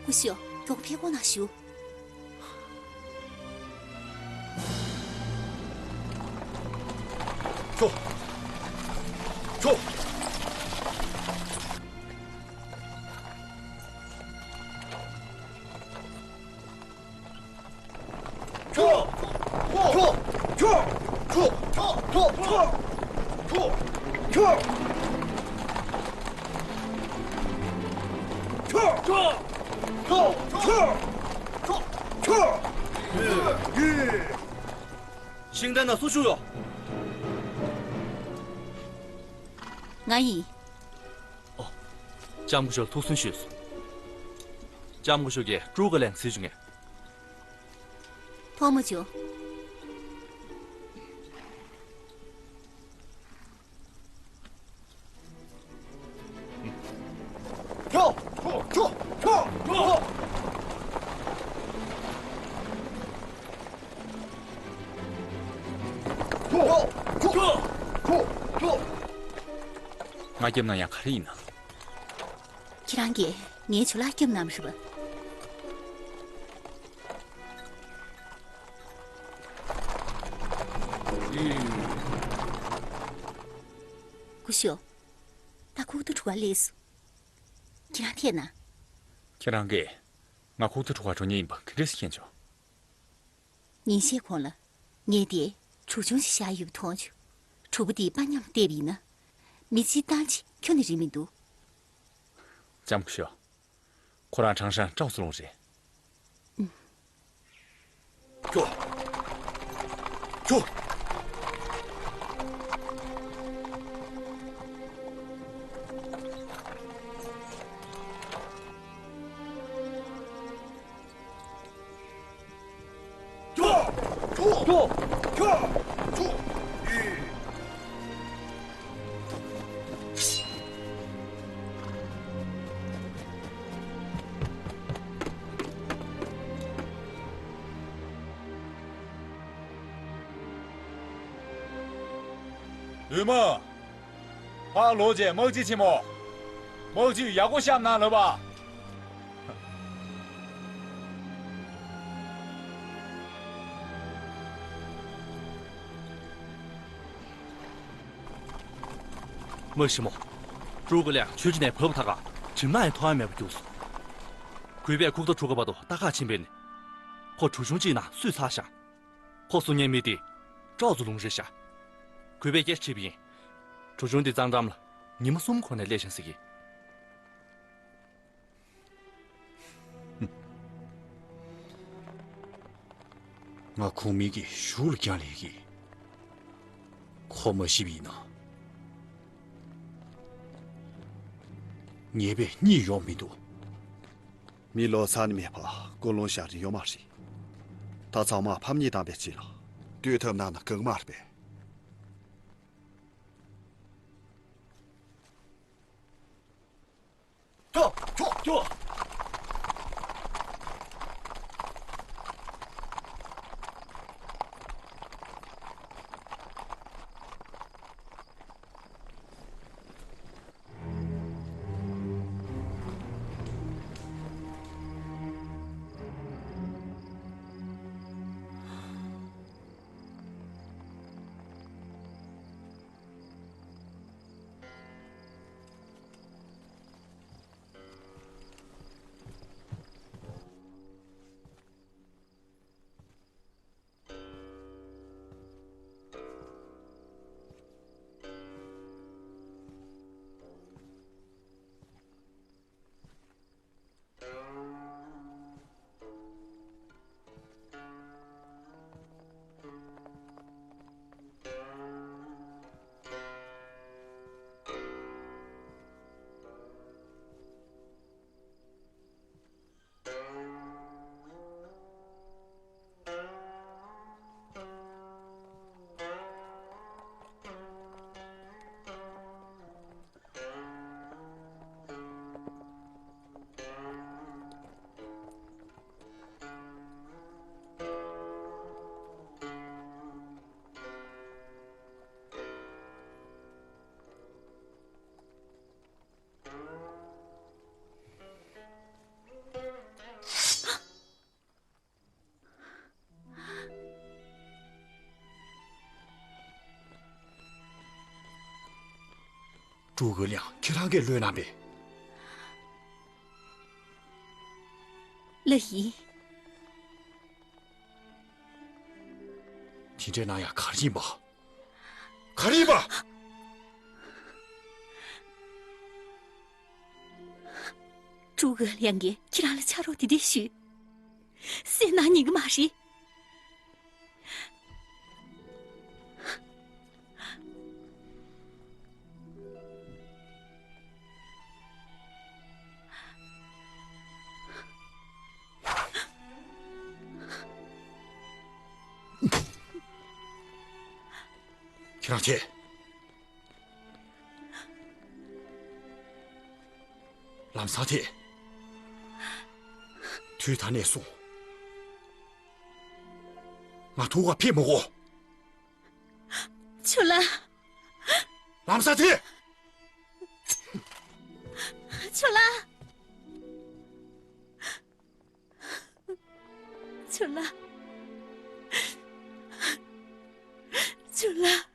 སྐུ་ཞབས། མགྱོགས་ཕེབས་སྐོར་གནང་ཞུ། ཁྱོ། ཁྱོ། ཤིང་རྟ་ན་སུ་བཞུགས་ཡོད། ང་ཡིན། ཨོ། ལྕམ་སྐུ་ཞབས་ཐུགས་སུན་ཞུས་སོང་། ལྕམ་སྐུ་ཞབས་ཀྱིས་ཀྲུའུ་ཀུ་ལན་གཟིགས་བྱུང་ངས། དཔའ་མོ་བྱུང་། ང་རྒྱབ་ན་ཡང་ག་རེ་ཡིན་ན། ཁྱེད་རང་གིས་ངའི་ཇོ་ལགས་སྐྱོབ་གནང་བ་རེད་པ། སྐུ་ཞབས། ད་ཁུག་ཏུ་གྲུ་ག་སླེབས་སོང་། ཁྱེད་རང་ཐད་ན། ཁྱེད་རང་གིས་ང་ཁུག་ཏུ་གྲུ་ག་འགྲོ་མཁན་ཡིན་པ་ག་འདྲས་ཤེས་བྱུང་། ཉིན་ཤས་གོང་ལ། ངས་དེ་གྲུ་ཆུང་ཞིག་བཞག་ཡོད་པ་མཐོང་བྱུང་། གྲུ་པ་དེ་པ་མཉམ་བལྟས་པ་ཡིན་ན། མི་གཅིག་བཏང་ཆེད་ཁྱོན་ནས་རིན་མི་འདུག་ལྕམ་སྐུ་ཞབས། ཁོ་རང་ཁྲང་ཧྲན་ཀྲའོ་ཙུ་ལུང་རེད། ཁྱོ། ཁྱོ། ལུས་མ། ཕར་ལོག་བྱས་དམག་སྤྱི་ཆེན་མོ། དམག་ཇུས་ཡག་པོ་བཤམས་གནང་ལབ་པ། དམག་ཞི་མོ། ཀྲུའུ་ཀུ་ལེང་ཆུ་ཆེན་ནས་བབས་ཐག་ག་གྲིབ་ནག་ཡང་མཐོང་ཡ་མེད་པ་རྒྱུགས་སོང་། གུས་པས་ཁུག་རྟ་གྲུ་ཁ་བར་དུ་རྟ་ཁག་ཕྱིན་པས་ནི། ཁོ་གྲུ་ཆུང་གཅིག་ནང་བསུས་ཚར་ཤག་ཁོ་གསོ་མཁན་མི་དེ་ཀྲའོ་ཙུ་ལུང་རེད་ཤག་གུས་པས་སྐད་ཆ་དྲིས་པ་ཡིན། གྲུ་ཆུང་དེ་གཙང་འགྲམ་ལ་ཉི་མ་གསུམ་གོང་ནས་སླེབས་ཤག་ཟེར་གི། ང་ཁུངས་མེད་ཀྱི་གཞུག་ལ་རྒྱང་ལས་ཀྱི། ཁོ་མ་ཤི་བ་ཡིན་ན། ངེས་པས་རྙེད་ཡོང་མི་འདུག་མི་ལོ་ཚ་ནི་མེད་པ་ཀུན་སློང་བཞག་རིན་ཡོད་མ་རེད། ད་ཚང་མ་ཕམ་ཉེས་བཏང་པའི་རྗེས་ལ་ལྟོས་ཐབས་གནང་ན་གང་མ་རེད་པས། ཀྲུའུ་ཀུ་ལེང་ཁྱེད་རང་གིས་བློས་གནང་པས། ལགས་ཡིན། དེ་འདྲའི་གནང་ཡ་ག་རེ་ཡིན་པ། ག་རེ་ཡིན་པ། ཀྲུའུ་ཀུ་ལེང་གིས་ཁྱེད་རང་ལ་ཕྱག་རོགས་དེ་འདྲས་ཞུས། སེམས་ནང་ཉན་གི་མ་རེད། ཁྱེད་རང་ཁྱེད། ལམ་སང་ཁྱེད། དུས་ད་ནས་བཟུང་ང་ཐུག་ག་ཕེབས་མི་དགོས། ཆུ་ལ། ལམ་སང་ཁྱེད། ཆུ་ལ། ཆུ་ལ། ཆུ་ལ།